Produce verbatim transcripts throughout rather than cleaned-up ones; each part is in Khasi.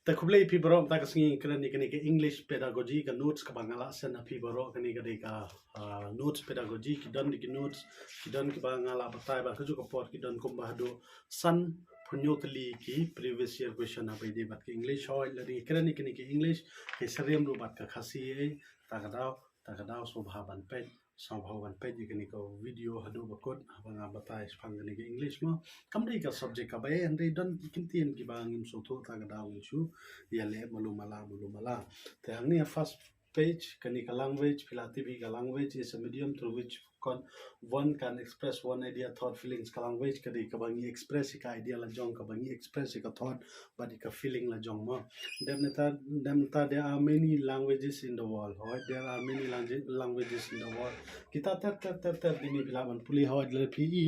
Te khublei phi baroh, mynta ka sngi kren ïa kane ka English pedagogy, ka notes kaba nga la send ha phi baroh. Kane ka dei ka, ah, notes pedagogy, ki don ki notes, ki don kiba nga la batai ba ka juh ka por ki don kumba haduh san phew tylli ki previous year question ha ba ïadei bad ka English. Hooid, lada ngi kren ïa kane ka English, ka syriem ruh bad ka Khasi, eh, ta ka daw, ta ka daw sngewbha ban peit, sngewbha ban peit ïa kane ka video haduh ba kut, haba nga batai shaphang kane ka English mo. Kam dei ka subject kaba eh, hynrei don ki kyntien kiba ngim sngewthuh, ta ka daw ngin shu ïaleh malu mala, malu mala. Te hangne ha first page, kane ka language, phi la tip hi ka language is a medium through which con-, one can express one idea, thought, feelings. Ka language ka dei kaba ngi express ïa ka idea la jong, kaba ngi express ïa ka thought bad ïa ka feeling la jong mo. Dep nangta, dep nangta, there are many languages in the world. Hooid, there are many langu-, languages in the world. Kita ter ter ter ter dei ne phi lah ban pule. Hooid, lada phi i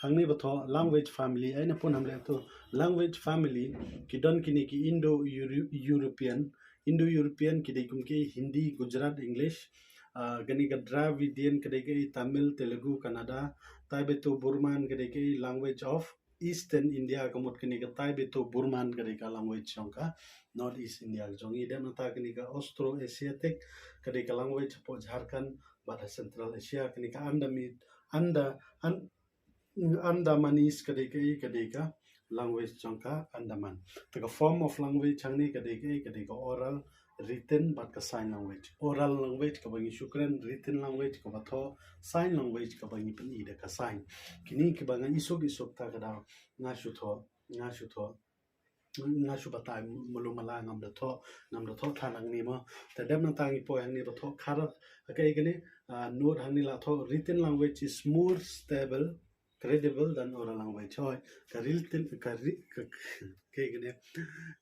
hangne ba thoh language family, ai na pun ham leh tu, language family, ki don kine ki Indo-Euro-, European, Indo-European ki dei kum ki Hindi, Gujarati, English, ah, kane ka Dravidian ka dei ka Tamil, Telugu, Kannada, Tibeto Burman ka dei ka language of Eastern India, ka mut kane ka Tibeto Burman ka dei ka language jong ka North East India ka jong ngi. Dep nangta kane ka Austro-Asiatic ka dei ka language hapoh Jharkhand bad ha Central Asia. Kane ka Andami-, Anda-, An-, Andamanese ka dei ka, ka dei ka language jong ka Andaman. Te ka form of language hangne ka dei ka, ka dei ka oral, written bad ka sign language. Oral language kaba ngi shu kren, written language kaba thoh, sign language kaba ngi pyni da ka sign. Kine kiba nga isuk isuk, ta ka daw nga shu thoh, nga shu thoh, nga shu batai malu mala, ngam da thoh, ngam da thoh than hangne mo. Te dep nangta ngi poi hangne ba thoh kharat, ka, kane, ah, note hangne la thoh, written language is more stable, credible than oral language. Hooid, ka written, ka ri-, ka, ka, kane,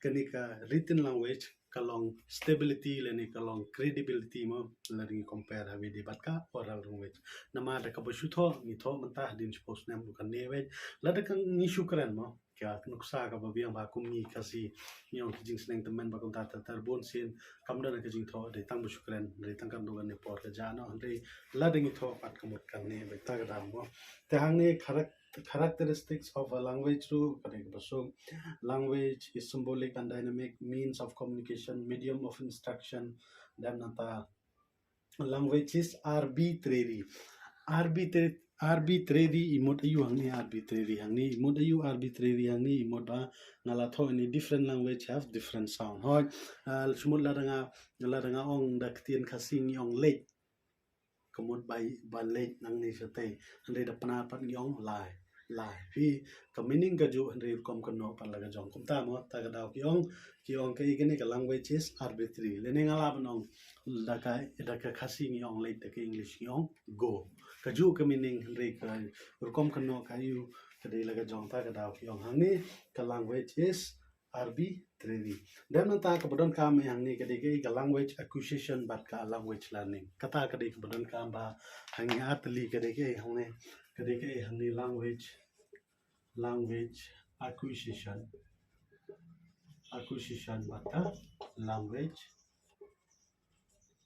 kane ka written language ka long stability lane ka long credibility mo, lada ngi compare ha ba ïadei bad ka oral language. Namar da kaba shu thoh, ngi thoh mynta, hadien shiphew snem ruh kan neh beit. Lada ka ngi shu kren mo, ka nuksa kaba biang ba kum ngi Khasi ngi ong ki jingsneng tymmen ba kumta ter ter, bun sien kam don ka jingthoh, dei tang ba shu kren, dei tang katno katne por ka jia noh, hynrei lada ngi thoh pat ka mut kan neh beit, ta ka daw mo. Te hangne charac-, characteristics of a language ruh ka dei kaba suk. Language is symbolic and dynamic means of communication, medium of instruction. Dep nangta, language is arbitrary. Arbitra-, arbitrary i mut aiu hangne arbitrary hangne, i mut aiu arbitrary hangne, i mut ba nga la thoh ine, different language have different sound. Hooid, ah, shu mut lada nga, lada nga ong da ka ktien Khasi ngi ong leit, ka mut ba, ba leit nangne shatei. Hynrei da Pnar pat ngi ong lai, lai. Phi, ka meaning ka juh, hynrei rukom kynnoh pat la ka jong. Kumta mo, ta ka daw ki ong, ki ong kaei kane, ka language is arbitrary. Lane nga lah ban ong, da ka, da ka Khasi ngi ong leit, da ka English ngi ong go. Ka juh ka meaning, hynrei ka rukom kynnoh ka aiu ka dei la ka jong, ta ka daw ki ong hangne, ka language is arbitrary. Dep nangta kaba donkam hangne ka dei ka, ka language acquisition bad ka language learning. Kata ka dei kaba donkam ba hangne artylli, ka dei ka hangne, ka dei ka hangne language, language acquisition, acquisition bad ka language,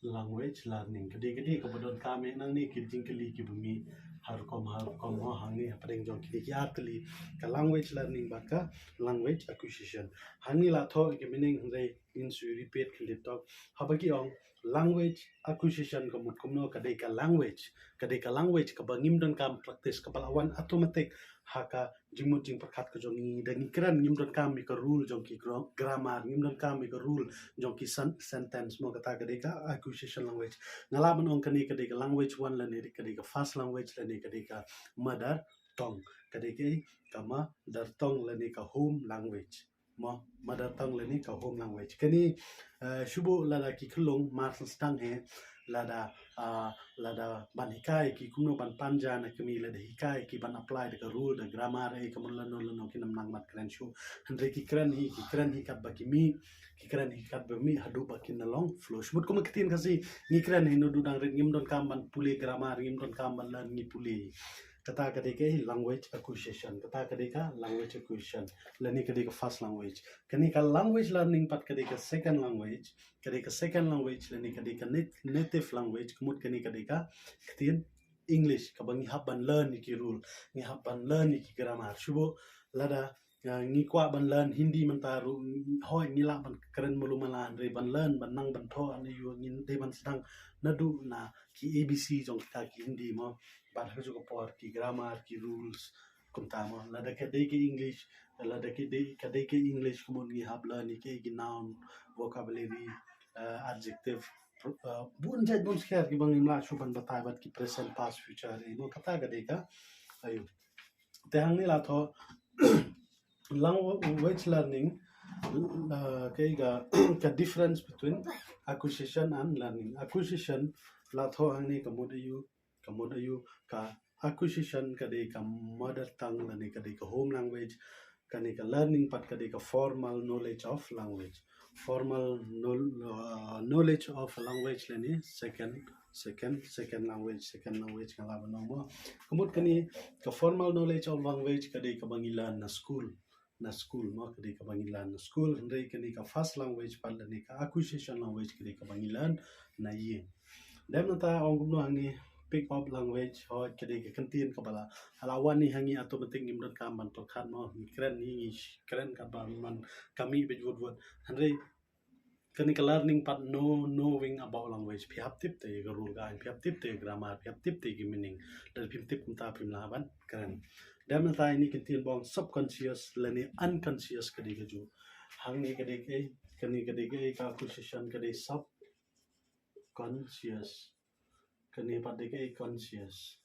language learning. Ka dei, ka dei kaba donkam eh nangne, ki jingkylli kiba mih ha rukom ha rukom mo, hangne hapdeng jong kine ki artylli, ka language learning bad ka language acquisition. Hangne la thoh ki meaning, hynrei ngin shu repeat khyndiat tok. Haba ki ong language acquisition ka mut kumno, ka dei ka language, ka dei ka language kaba ngim donkam practice, kaba la wan automatic ha ka jingmut jingpyrkhat ka jong ngi. Da ngi kren ngim donkam ïa ka rule jong ki gro-, grammar, ngim donkam ïa ka rule jong ki sen-, sentence mo. Kata ka dei ka acquisition language. Nga lah ban ong kane ka dei ka language one lane ka dei ka first language lane ka dei ka mother tongue. Ka dei ka, ka mother tongue lane ka home language mo, mother tongue lane ka home language. Kane, eh, shu buh lada ki khyllung mar sdang hi, lada, ah, lada ban hikai ki kumno ban pynjah na kmie, lada hikai ki ban apply da ka rule, da grammar, eh, ka mut lano lano, kim nang mat kren shuh. Hynrei ki kren hi, ki kren hi katba ki mih, ki kren hi katba mih haduh ba kin long flow. Shu mut kum ka ktien Khasi, ngi kren hi naduh dang rit, ngim donkam ban pule grammar, ngim donkam ban learn, ngi pule. Kata ka dei ka language acquisition. Kata ka dei ka language acquisition. Lane ka dei ka first language. Kane ka language learning pat ka dei ka second language. Ka dei ka second language lane ka dei ka nat-, native language. Ka mut kane ka dei ka ktien English, kaba ngi hap ban learn ïa ki rule, ngi hap ban learn ïa ki grammar. Shu buh lada Ngi kwah ban learn Hindi mynta ruh, hooid ngi lah ban kren malu mala, hynrei ban learn, ban nang ban thoh, ngi dei ban sdang naduh na ki A B C jong kita ki Hindi mo. Bad ha kajuh ka por ki grammar, ki rules, kumta mo. Lada ka dei ki English, lada ka dei ki English, kumno ngi hap learn ïa ki noun, vocabulary, adjective, bun jait bun skhem kiba ngim lah shuh ban batai, bad ki present, past, future, ïa mo, kata ka dei ka. Aïu. Te hangne la thoh language learning, ka, ka difference between acquisition and learning. Acquisition la thoh hangne ka mut aïu, ka mut aïu, ka acquisition ka dei ka mother tongue lane ka dei ka home language, kane ka learning pat ka dei ka formal knowledge of language. Formal knowledge of language lane second, second, second language, second language nga lah ban ong mo. Ka mut kane ka formal knowledge of language ka dei kaba ngi learn na school, na school mo, ka dei kaba ngi learn na school, hynrei kane ka first language pat lane ka acquisition language ka dei kaba ngi learn na ïing. Dep nangta ong kumno hangne, pick up language, hooid ka dei ka kyntien kaba la, la wan hi hangne automatic, ngim donkam ban pyrkhat mo, ngi kren hi, ngi kren katba man ka mih beit wut wut. Hynrei kane ka learning pat, know, knowing about language, phi hap tip te ka rule ka aiñ, phi hap tip te grammar, phi hap tip te ki meaning. Lada phim tip kumta phim lah ban kren. Dep nangta ine i kyntien ba ong subconscious lane unconscious ka dei kajuh. Hangne ka dei kaei, kane ka dei kaei, ka acquisition ka dei sub conscious. Kane pat dei kaei, conscious.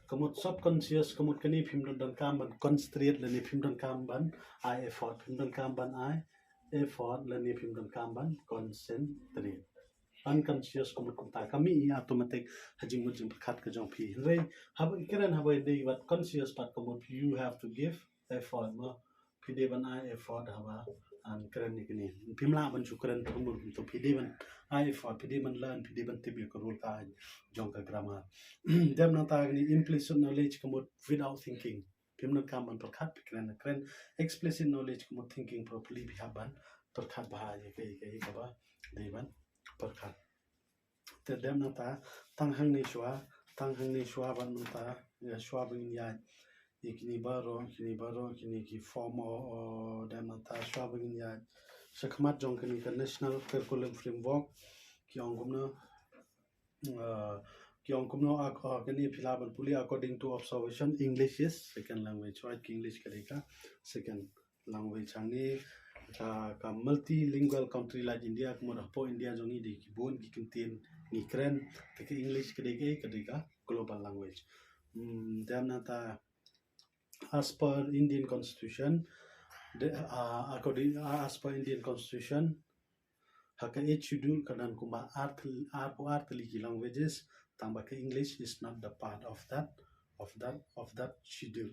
Ka mut subconscious, ka mut kane phim donkam ban concentrate lane phim donkam ban ai effort, phim donkam ban ai effort lane phim donkam ban concentrate. Unconscious ka mut kumta, ka mih hi automatic ha jingmut jingpyrkhat ka jong phi. Hynrei haba kren, haba dei bad conscious pat ka mut you have to give effort mo. Phi dei ban ai effort haba phi kren ïa kine. Phim lah ban shu kren tang mo, to phi dei ban ai effort, phi dei ban learn, phi dei ban tip ïa ka rule ka aiñ jong ka grammar. Dep nangta kane implicit knowledge ka mut without thinking. Phim donkam ban pyrkhat phi kren, kren. Explicit knowledge ka mut thinking properly, phi hap ban pyrkhat bha ïa kaei kaei kaba dei ban pyrkhat. Te dep nangta, tang hangne shuwa, tang hangne shuwa bad nangta, ïa shuwa ba ngin ïaid ïa kine baroh, kine baroh, kine ki form o, o, dep nangta shuwa ba ngin ïaid shakhmat jong kane ka National Curriculum Framework, ki ong kumno, ki ong kumno, kane phi lah ban pule, according to observation, English is second language, right? Ki English ka dei ka second language hangne, ka, ka multilingual country like India, ka mut hapoh India jong ngi dei ki bun ki kyntien ngi kren, te ka English ka dei ka, ka dei ka global language. Dep nangta as per Indian Constitution, according, as per Indian Constitution, ha ka Eighth Schedule ka don kumba arphew artylli ki languages, tangba ka English is not the part of that, of that, of that schedule.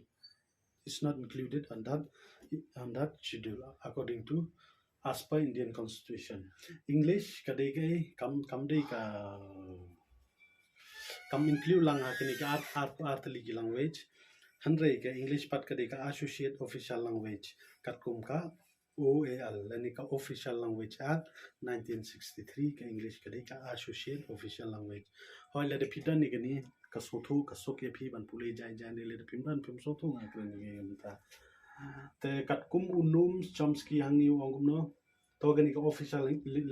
It's not included on that, on that schedule according to, as per Indian Constitution. English ka dei ka, kam, kam dei ka, kam include lang ha kine ki ar, arphew artylli ki language. Hynrei ka English pat ka dei ka associate official language katkum ka O A L, lane ka Official Language Act nineteen sixty-three, ka English ka dei ka associate official language. Hooid, lada phi don ïa kane ka sngewthuh, ka suk ïa phi ban pule jai jai ne, lada phim don, phim sngewthuh, nga kren ïa kane mynta. Te katkum u Noam Chomsky hangne u ong kumno, to kane ka official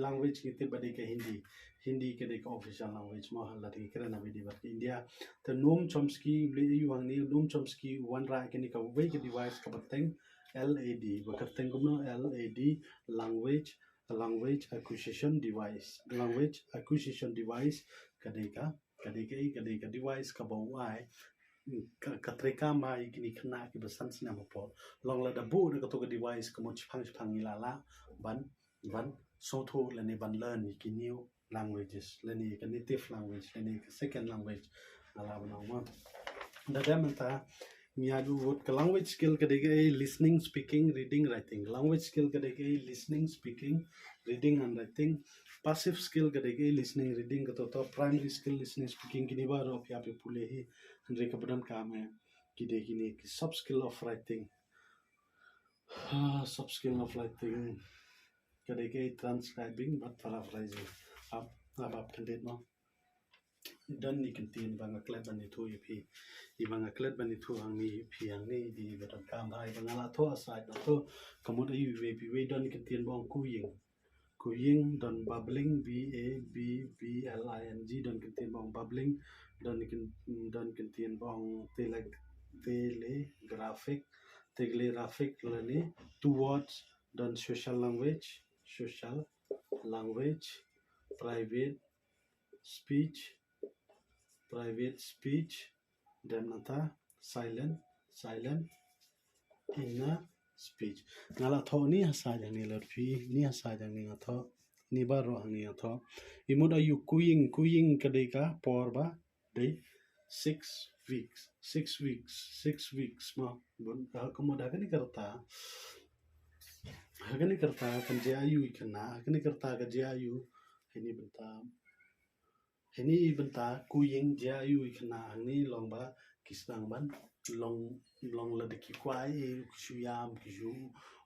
language ngi tip ba dei ka Hindi. Hindi ka dei ka official language mo, lada ngi kren ha bad ka India. Te Noam Chomsky u leh aïu hangne? Noam Chomsky u wanrah ïa kane kawei ka device kaba kyrteng L A D, ba kyrteng kumno? L A D, language, language acquisition device. Language acquisition device ka dei ka, ka dei ka, ka dei ka device kaba u ai, ka, ka treikam ïa kine khynnah kiba san snem hapoh. Long lada buh da kato ka device ka mut shipang shipang ngi la lah ban, ban sngewthuh lane ban learn ïa ki new languages, lane ka native language, lane ka second language, nga lah ban ong mo. Da dep mynta, ngi ïa ju wut ka language skill ka dei kaei? Listening, speaking, reading, writing. Language skill ka dei kaei? Listening, speaking, reading and writing. Passive skill ka dei kaei? Listening, reading, kato to primary skill, listening, speaking, kine baroh phi hap ban pule hi. Hynrei kaba donkam eh, ki dei kine ki soft skill of writing. Soft skill of writing ka dei kaei? Transcribing bad paraphrasing. Ap, ap, ap, khyndiat mo. don ïa ki ktien ba nga klet ban ïathuh ïa phi. Ïa ba nga klet ban ïathuh hangne ïa phi hangne, ïa ba donkam bha, ïa ba nga la thoh ha side, la thoh. Ka mut aiu iwei pa iwei, don ïa ki ktien ba ong kuying. Kuying, don babbling, B A B B L I N G, don ïa ki ktien ba ong babbling, don ïa ki, don ïa ki ktien ba ong tele-, telegraphic, telegraphic lane two words, don social language, social language, private speech, private speech, dep nangta silent, silent inner speech. Nga la thoh ni ha side hangne, lor phi, ni ha side hangne nga thoh, ni baroh hangne nga thoh. Ïa mut aiu kuying, kuying ka dei ka por ba dei six weeks, six weeks, six weeks mo. Bun, ha, ka mut ha kane ka rta, ha kane ka rta kan jia aiu ïa ki khynnah, ha kane ka rta kan jia aiu, ha kane bynta, ha kane bynta kuying jia aiu ïa ki khynnah, hangne long ba ki sdang ban long, long lada ki kwah ei, ki shu ïam, ki shu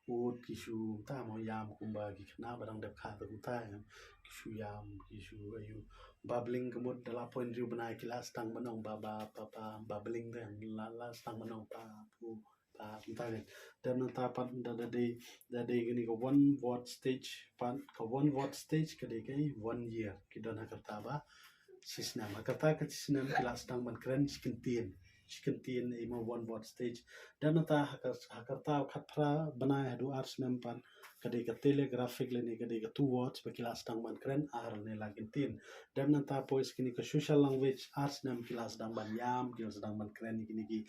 ud, ki shu, ta mo, ïam kumba ki khynnah ba dang dep kha, ta kumta, ïam, ki shu ïam, ki shu aiu. Babbling ka mut da la poi hynriew bnai ki la sdang ban ong ba, ba, ba, ba, babbling, te la, la sdang ban ong pa, pu, pa, kumta. Dep nangta pat da, da dei, da dei kane ka one word stage pat, ka one word stage ka dei ka one year, ki don ha ka rta ba shisnem. Ha ka rta ka shisnem ki la sdang ban kren shi kyntien, shi kyntien, ïa mo, one word stage. Dep nangta ha ka, ha ka rta khatphra bnai haduh ar snem pat, ka dei ka telegraphic lane ka dei ka two words ba ki la sdang ban kren ar lane lai kyntien. Dep nangta poi sha kane ka social language, ar snem ki la sdang ban ïam, ki la sdang ban kren ïa kine ki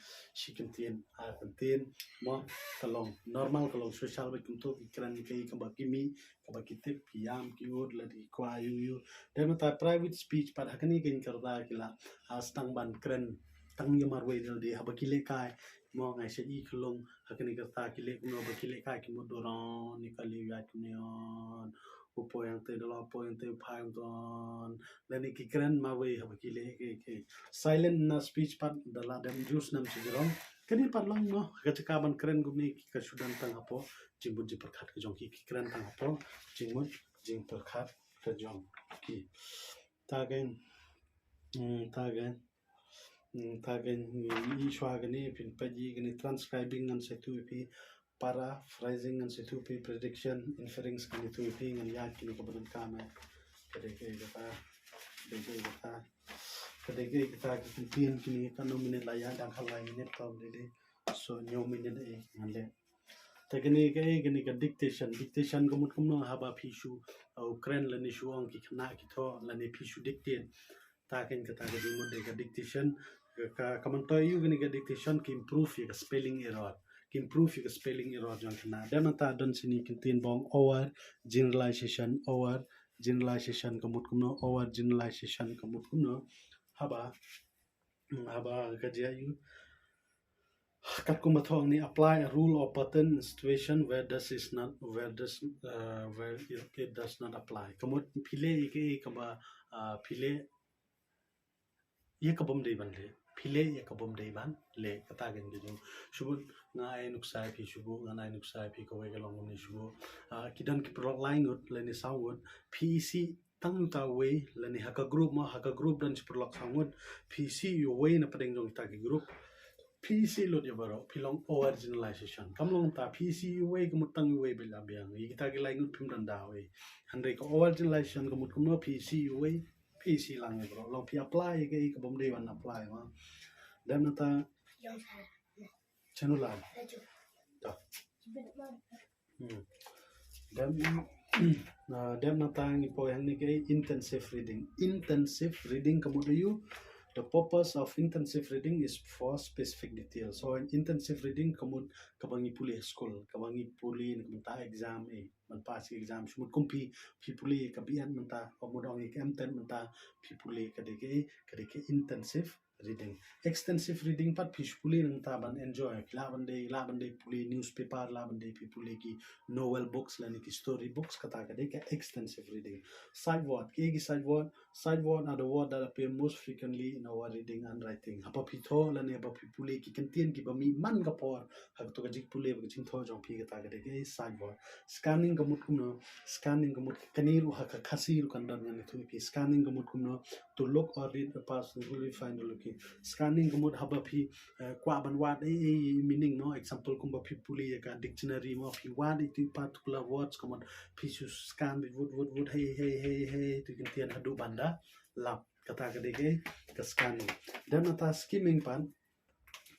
shi kyntien, ar kyntien. Mo, ka long normal, ka long social, ba kumto ki kren ïa kaei kaba ki mih, kaba ki tip, ki ïam, ki ud, lada ki kwah aiu aiu. Dep nangta private speech pat, ha kane ka rta ki la, ah, sdang ban kren tang ïa marwei de lade haba ki lehkai. Mo, nga ai sha i ka long ha kane ka rta ki leh kumno, ba ki lehkai ki mut, doron, ïa ka leh ïa kumne on, u poi hangtei, da la poi hangtei, u phai hangton. Lane ki kren marwei haba ki leh, ki, ki. Silent inner speech pat, da la dem hynriew snem sha jrong. Kane pat long, mo, ka jaka ban kren kumne, ka shu don tang hapoh jingmut jingpyrkhat ka jong ki, ki kren tang hapoh jingmut jingpyrkhat ka jong ki. Ta kein, mm, ta kein, mm, ta kein, mm, i shuwa kane, phin peit ïa kane, transcribing ngan sa ïathuh ïa phi, paraphrasing ngan sa ïathuh ïa phi, prediction, inference ngan ïathuh ïa phi, ngan ïaid kine kiba donkam eh. Ka dei kaei kata, ka dei kaei kata, ka dei kaei kata, ka kyntien kine, katno minit la ïaid, dang khatlai minit tang dei dei. So, hynñiew minit eh ngan leh. Te kane kaei, kane ka dictation. Dictation ka mut kumno, haba phi shu, uh, kren lane shu ong, ki khynnah ki thoh lane phi shu dictate. Ta kein kata ka jingmut dei ka dictation. Ka, ka, ka myntoi aiu kane ka dictation, ka improve ïa ka spelling error. Ka improve ïa ka spelling error jong ki khynnah. Dep nangta don shini kyntien ba ong over generalization, over generalization ka mut kumno, over generalization ka mut kumno. Haba, hmm, haba ka jia aiu. Katkum ba thoh hangne, apply a rule or pattern in situation where this is not, where this, uh, where it, it does not apply. Ka mut phi leh ïa kaei kaba, uh, phi leh ïa ka bym dei ban leh. Phi leh ïa ka bym dei ban leh, kata kein ka jong. Shu bud nga ai nuksa ïa phi, shu bud ngan ai nuksa ïa phi, kawei ka long kumne, shu bud, ah, ki don ki paralok lai ngut lane saw ngut, phi isih tang uta uwei, lane ha ka group mo, ha ka group don shi paralok saw ngut, phi isih ïa uwei na pdeng jong kita ki group, phi isih lut ïa baroh, phi long over generalization. Kam long kumta, phi isih ïa uwei, ka mut tang uwei beit la biang, ïa kita ki lai ngut phim don daw ei. Hynrei ka over generalization ka mut kumno, phi isih ïa uwei, phi isih lang ïa baroh. Long phi apply ïa kaei ka bym dei ban apply mo. Dep nangta, chanu lai. Ta. Hmm. Dep, ah, dep nangta ngi poi hangne kaei, intensive reading. Intensive reading ka mut aiu. The purpose of intensive reading is for specific details. So, intensive reading ka mut kaba ngi pule ha skul, kaba ngi pule na ka bynta exam eh. Ban pass ïa ka exam. Shu mut kum phi, phi pule ka B.Ed mynta, ka mut ong ïa ka M.Ted mynta, phi pule ka dei kaei, ka dei ka intensive reading. Extensive reading pat phi shu pule nangta ban enjoy. Phi lah ban dei, lah ban dei pule newspaper, lah ban dei phi pule ki novel books lane ki story books, kata ka dei ka extensive reading. Sight word, ki, ki sight word, sight word are the word that appear most frequently in our reading and writing. Haba phi thoh lane haba phi pule ki kyntien kiba mih man ka por ha kato ka jingpule bad ka jingthoh jong phi, kata ka dei ka sight word. Scanning ka mut kumno? Scanning ka mut, kane ruh ha ka Khasi ruh kan don, ngan ïathuh ïa phi. Scanning ka mut kumno? To look or read a passage, really find the looking. Scanning ka mut haba phi, eh, kwah ban wad ei ei ei meaning mo. Example kumba phi pule ïa ka dictionary mo, phi wad ïa ki particular words, ka mut phi shu scan wut wut wut hei hei hei hei ïa ki kyntien haduh ban da lap. Kata ka dei ka scanning. Dep nangta skimming pat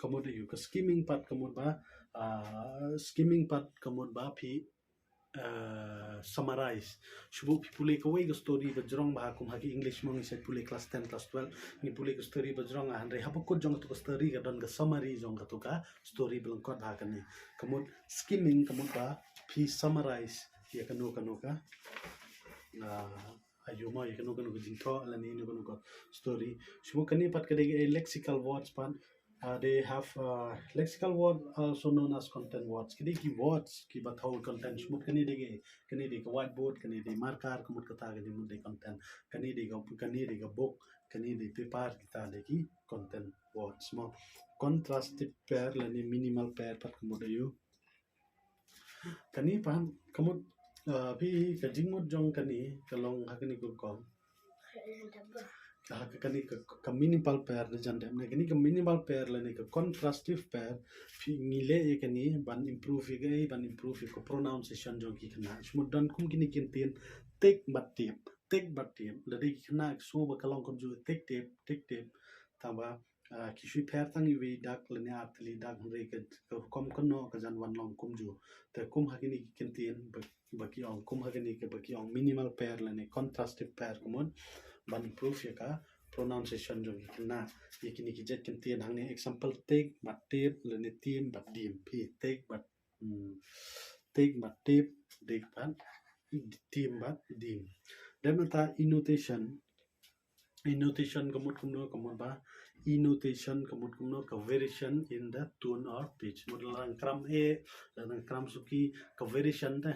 ka mut aïu? Ka skimming pat ka mut ba, ah, skimming pat ka mut ba phi, ah, summarize. Shu buh phi pule kawei ka story ba jrong bha, kum ha ki English mo, ngi sa pule class ten, class twelve, ngi pule ka story ba jrong, ah, hynrei haba kut jong kato ka story ka don ka summary jong kato ka story ba lyngkot bha. Kane ka mut skimming ka mut ba phi summarize ïa kano kano ka, ah, aïu mo, ïa kano kano ka jingthoh lane ïa kano kano ka story. Shu buh kane pat ka dei ka lexical words pat. Uh, they have, uh, lexical word also known as content words. Ki dei ki words kiba thaw content. Shu mut kane dei ka, kane dei ka whiteboard, kane dei marker, ka mut kata ka dei, mut dei content. Kane dei ka, kane dei ka book, kane dei paper, kita dei ki content words mo. Contrastive pair lane minimal pair pat ka mut aïu? Kane pat ka mut, uh, phi, ka jingmut jong kane ka long ha kane ka rukom. Ka, ha kane ka, ka minimal pair da jan dep. Na kane ka minimal pair lane ka contrastive pair, phi, ngi leh ïa kane ban improve ïa kaei? Ban improve ïa ka pronunciation jong ki khynnah. Shu mut don kum kine ki kyntien, take bad tip, take bad tip. Lada ki khynnah ki sngew ba ka long kumjuh, take tip, take tip. Tangba, ah, ki shu pher tang iwei dak lane ar tylli dak, hynrei ka, ka rukom kynnoh ka jan wan long kumjuh. Te kum ha kine ki kyntien ba, ba ki ong, kum ha kine ki ba ki ong minimal pair lane contrastive pair, ka mut ban improve ïa ka pronunciation jong ki khynnah. Ïa kine ki jait kyntien hangne, example, take bad tip lane tim bad dim. Phi, take bad, hmm, take bad tip, take bad, tim bad dim. Dep nangta intonation. Intonation ka mut kumno? Ka mut ba, intonation ka mut kumno? Ka variation in the tone or pitch. Mut la dang kram eh, la dang kram suki, ka variation te.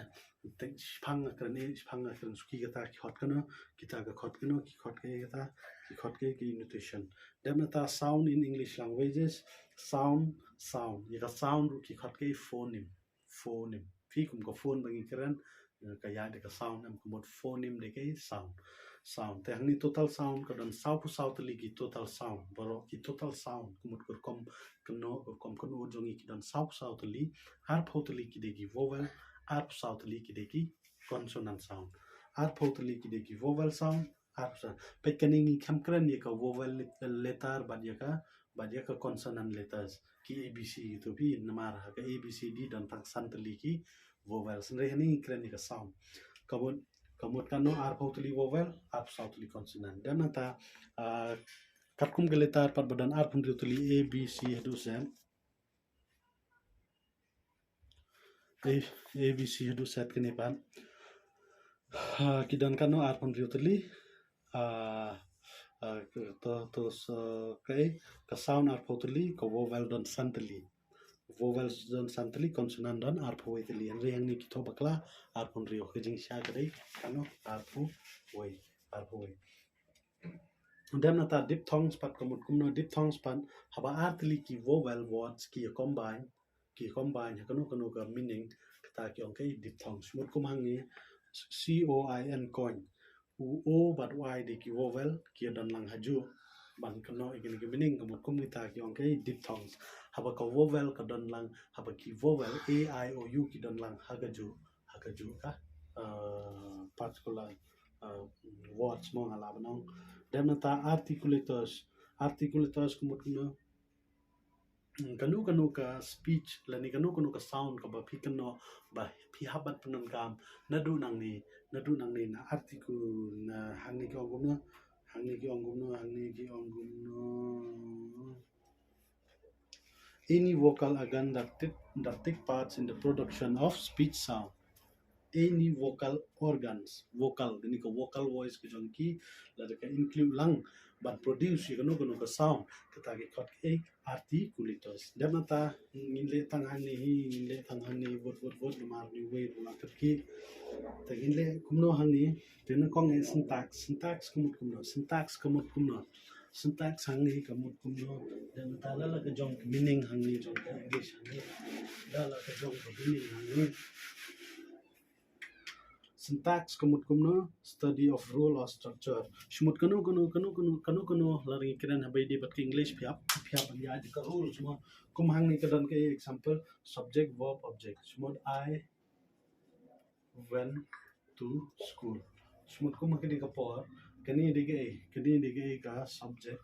Te shiphang nga kren eh, shiphang nga kren suki, kata ki khot kano, kita ka khot kano, ki khot kaei kata, ki khot kaei, ka intonation. Dep nangta sound in English languages, sound, sound. Ïa ka sound ruh ki khot kaei? Phoneme. Phoneme. Phi, kum ka phone ba ngi kren, eh, ka ïaid da ka sound, em, ka mut phoneme dei ka sound. Sound. Te hangne total sound ka don sawphew saw tylli ki total sound. Baroh ki total sound, ka mut ka rukom kynnoh, ka rukom kynnoh jong ngi, ki don sawphew saw tylli, arphew tylli ki dei ki vowel, arphew saw tylli ki dei ki consonant sound. Arphew tylli ki dei ki vowel sound, arphew saw. Peit kane ngi khlem kren ïa ka vowel let-, letter bad ïa ka, bad ïa ka consonant letters. Ki A B C kito phi, namar ha ka A B C D don tang san tylli ki vowel. Hynrei hangne ngi kren ïa ka sound. Ka mut, ka mut kano? Arphew tylli vowel, arphew saw tylli consonant. Dep nangta, ah, katkum ka letter pat ba don arphew hynriew tylli, A B C haduh Z. A, A B C haduh Z kine pat. Ha, ki don kano? Arphew hynriew tylli. Ah, ah, to, to, so, kaei, ka sound arphew tylli, ka vowel don san tylli. Vowel don san tylli, consonant don arphew wei tylli. Hynrei hangne ki thoh bakla, arphew hynriew. Ka jingshai ka dei kano? Arphew wei, arphew wei. Dep nangta diphthongs pat ka mut kumno? Diphthongs pat haba ar tylli ki vowel words ki combine, ki combine ha kano kano ka meaning, kata ki ong kaei? Diphthongs. Mut kum hangne, C O I N, coin. U O bad Y dei ki vowel, ki don lang hajuh ban kynnoh ïa kine ki meaning, ka mut kum kita ki ong kaei? Diphthongs. Haba ka vowel ka don lang, haba ki vowel A, I, O, U ki don lang ha kajuh, ha kajuh ka, uh, particular, uh, words mo, nga lah ban ong. Dep nangta articulators. Articulators ka mut kumno? Hmm, kano kano ka speech lane kano kano ka sound kaba phi kynnoh ba phi hap ban pyndonkam naduh nangne, naduh nangne, na article, na hangne ki ong kumno, hangne ki ong kumno, hangne ki ong kumno. Any vocal organ that take, that take parts in the production of speech sound. any vocal organs. Vocal, kane ka vocal voice ka jong ki, lada ka include lang bad produce ïa kano kano ka sound, kata ki khot ki articulators. Dep nangta ngin leh tang hangne hi, ngin leh tang hangne, word word word, namar ngi wei ruh la kyrkieh. Te ngin leh kumno hangne? Te nyngkong eh syntax. Syntax ka mut kumno? Syntax ka mut kumno? Syntax hangne ka mut kumno? Dep nangta la la ka jong ka meaning hangne, jong ka English hangne, la la ka jong ka meaning hangne. Syntax ka mut kumno? Study of rule or structure. Shu mut kano kano kano kano kano kano, la ngi kren ha ba ïadei bad ka English, phi hap phi hap ban ïa ka rules mo. Kum hangne ka don ka example, subject, verb, object. Shu mut, I went to school. Shu mut kum ha kane ka por, kane dei kaei? Kane dei kaei? Ka subject.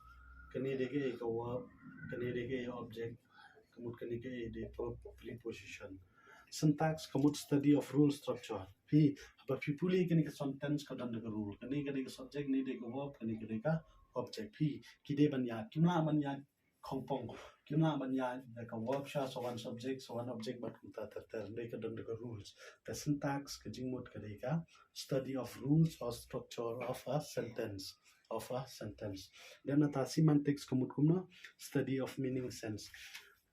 Kane dei kaei? Ka verb. Kane dei kaei? Object. Ka mut kane kaei? Dei pre-, preposition. Syntax ka mut study of rule structure. Phi, haba phi pule kane ka sentence ka don da ka rule. Kane ka dei ka subject, kane dei ka verb, kane ka dei ka object. Phi, ki dei ban ïaid, kim lah ban ïaid khongpong. Kim lah ban ïaid da ka verb sha sa wan subject, sa wan object bad kumta ter ter. Dei ka don da ka rules. Te syntax ka jingmut ka dei ka study of rules or structure of a sentence. Of a sentence. Dep nangta semantics ka mut kumno? Study of meaning, sense.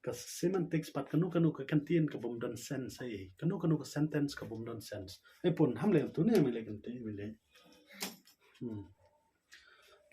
Ka semantics pat kano kano ka kyntien ka bym don sense ei. Kano kano ka sentence ka bym don sense. Ei pun, ham leh tu ne, me leh kyntien, me leh. Hmm.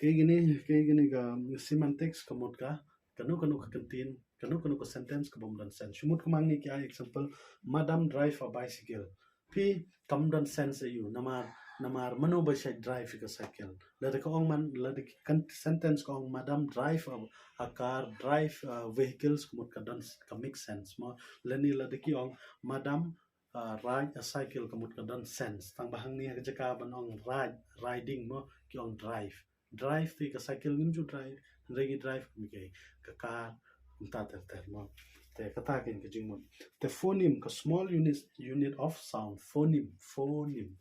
Kaei kane, kaei kane ka semantics ka mut ka, kano kano ka kyntien, kano kano ka sentence ka bym don sense. Shu mut kum hangne ki ai example, Madam drive a bicycle. Phi, kam don sense ei u, namar, namar mano ba shait drive ïa ka cycle? Lada ka ong man, lada ki kan sentence ka ong Madam drive a, a car, drive a vehicles, ka mut ka don s-, ka make sense mo. Lane lada ki ong Madam, ah, ride a cycle, ka mut ka don sense. Tang ba hangne ha ka jaka ban ong ride, riding mo, ki ong drive. Drive te ka cycle ngim ju drive, hynrei ngi drive kum kaei? Ka car, kumta ter ter mo. Te kata kein ka jingmut. Te phoneme ka small unit, unit of sound. Phoneme, phoneme,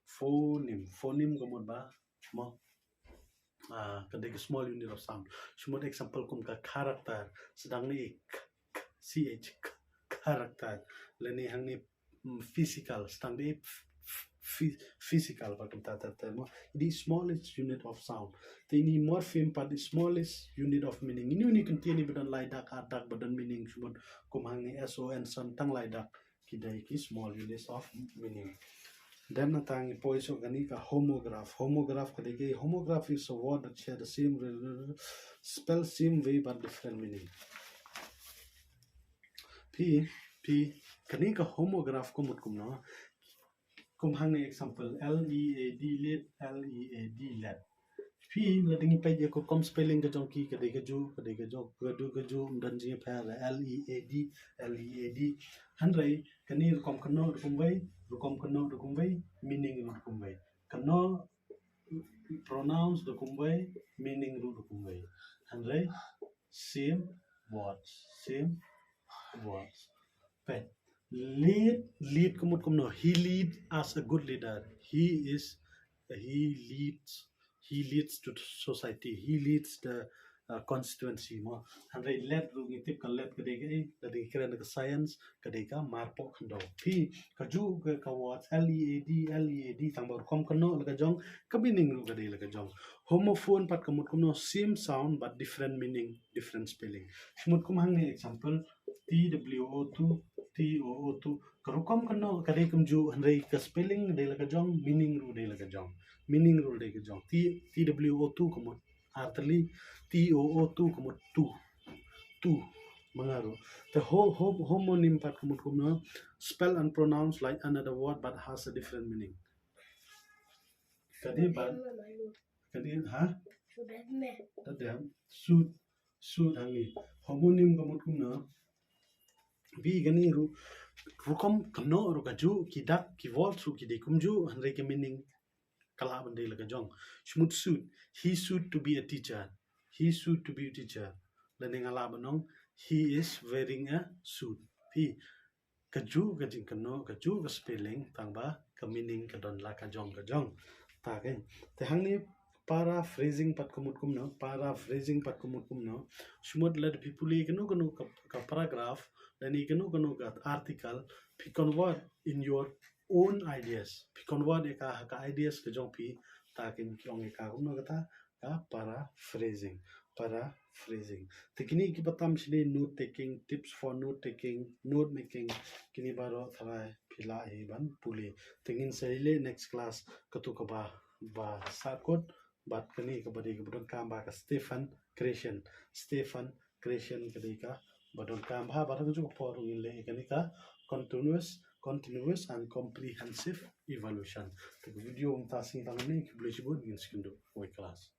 phoneme, phoneme ka mut ba mo, ah, ka dei ka small unit of sound. Shu mut example kum ka character, sdang ne i k, k, c h, k, character. Lane hangne, mm, physical, sdang ne i ph-, ph-, phy-, physical, ba kumta ter ter mo. Dei smallest unit of sound. Te ine i morpheme pat dei smallest unit of meaning. Ine ine i kyntien ba don lai dak, ar dak ba don meaning, shu mut kum hangne s o n, son, tang lai dak. Ki dei ki small units of meaning. Dep nangta ngi poi shuh kane ka homograph. Homograph ka dei kaei? Homograph is a word that share the same re-, re-, re-, spell same way but different meaning. Phi, phi, kane ka homograph ka mut kumno? Kum hangne example, L E A D, lead, L E A D, lead. Phi, lada ngi peit ïa ka rukom spelling ka jong ki, ka dei kajuh, ka dei kajuh, kajuh, kajuh, ym don jingïapher, L E A D, L E A D. Hynrei kane rukom kynnoh da kumwei, rukom kynnoh da kumwei, meaning ruh da kumwei. Kynnoh, pronouns da kumwei, meaning ruh da kumwei. Hynrei same words, same words. Peit, lead, lead ka mut kumno? He lead as a good leader. He is, he leads, he leads to society. He leads the, uh, constituency mo. Hynrei led ruh ngi tip ka led ka dei kaei, lada ngi kren da ka science, ka dei ka marpoh khyndew. Phi, kajuh ka, ka word, L E A D, L E A D, tang ba rukom kynnoh la ka jong, ka meaning ruh ka dei la ka jong. Homophone pat ka mut kumno? Same sound but different meaning, different spelling. Shu mut kum hangne example, T W O two, T O O two. Ka rukom kynnoh ka dei kumjuh, hynrei ka spelling dei la ka jong, meaning ruh dei la ka jong. Meaning ruh dei ka jong. T, T W O two ka mut artylli, T O O two ka mut two. Two. Ma nga ruh. Te ho-, ho-, homonym pat ka mut kumno? Spell and pronounce like another word but has a different meaning. Ka dei pat, ka dei, ha? Ka dei, suit, suit hangne. Homonym ka mut kumno? Phi, kane ruh, rukom kynnoh ruh kajuh, ki dak, ki words ruh ki dei kumjuh, hynrei ka meaning ka lah ban dei la ka jong. Shu mut suit, he suit to be a teacher. He suit to be a teacher. Lane nga lah ban ong, he is wearing a suit. Phi, kajuh ka jingkynnoh, kajuh ka spelling, tang ba ka meaning ka don la ka jong ka jong. Ta kein. Te hangne paraphrasing pat ka mut kumno, paraphrasing pat ka mut kumno? Shu mut lada phi pule kano kano ka, ka paragraph, lane kano kano ka article, phi convert in your own ideas, phi convert ïa ka ha ka ideas ka jong phi, ta kin ki ong ïa ka kumno kata, ka paraphrasing. Paraphrasing. Te kine kiba tam shane, note taking, tips for note taking, note making, kine baroh tharai phi lah hi ban pule. Te ngin sa ïaleh next class, katu kaba ba sahkut bad kane kaba dei kaba donkam ba ka Stephen Krashen. Stephen Krashen ka dei kaba donkam ha, bad ha kajuh ka por ngin leh kane ka continuous, continuous and comprehensive evaluation. Te ka video mynta sngewtang ne, khublei shibun, ngin sa ïakynduh kawei class.